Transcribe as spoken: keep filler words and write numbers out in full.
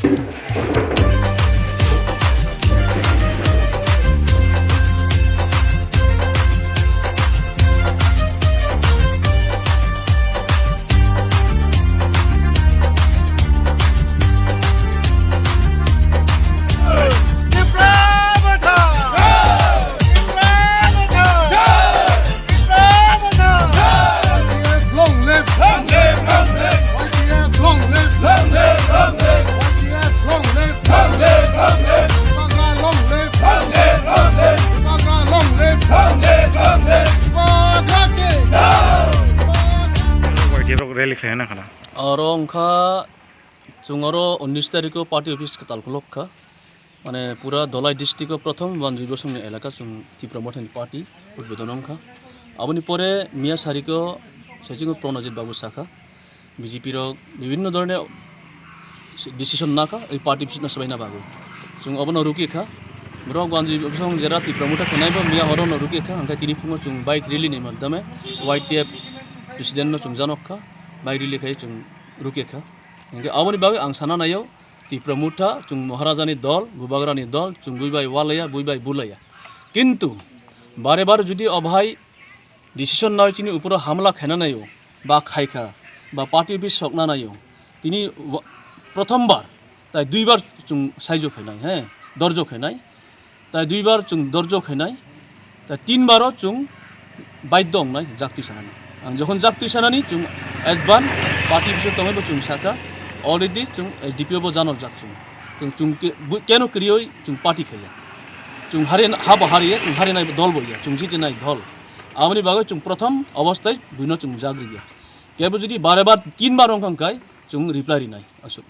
Y T F long live! Long live, long live! Y T F long live! Long live, long live! Y T F long live! Long live, long live! Bubagra long live! Long live, long live! Bubagra long live! Long live, long live! Bubagra ki! No! Y T F rok rally khlaina khana. Oro wngkha chwng oro unis tarikh o party office kwtal khulok kha. Mane pura Dholai district o prothom Wanjui bosongni elaka chwng Tipra Mothani party udbodon wngkha. Aboni pore miya sariko saichung Pranajit babu sakha, B J P rok bibhinno dhoroner decision nakha ei party bisingtwi swbaina bagwi. Chwng obono rukikha. Borok Wanjui bosong jera Tipra Motha khenaibo miya horono rukikha, hwnkhe tini phungo chwng bike rally ni madhyame Y T F president no chwng janokha, bike rally khai chwng rukikha. Hwnkhe aboni bagwi ang sana naio, Tipra Motha, chwng Maharajani dol, Bubagrani dol, chwng buibai walaya, buibai bulaya. Kintu bare bare jodi o bhai decision nai chini uporo hamla khaina naio, ba khaikha, ba party office sokna naio, tini wa-, prothom bar, tai dui bar chwng saijo khainai, he, dorjo khainai. Tai duibar chwng dorjo khainai, tai tinbaro chwng baidhyo wngnai jaktwi sanani. Ang jokhon jaktwi sanani chwng advance party bisingo tongwibo chwng sakha, already chwng, eh, D P O bo janokjak chwng. Chwng, chwng ke-, bu-, keno kwrwiwi chwng party khaiya. Chwng hari, habo hariya, chwng harinai dol bo ya, chwng jitinai dol. Aboni bagwi chwng prothom obostai buino chwng jagriya. Kebo jodi bare bar tinbar wngkha hwnkhe chwng reply rinai aswk.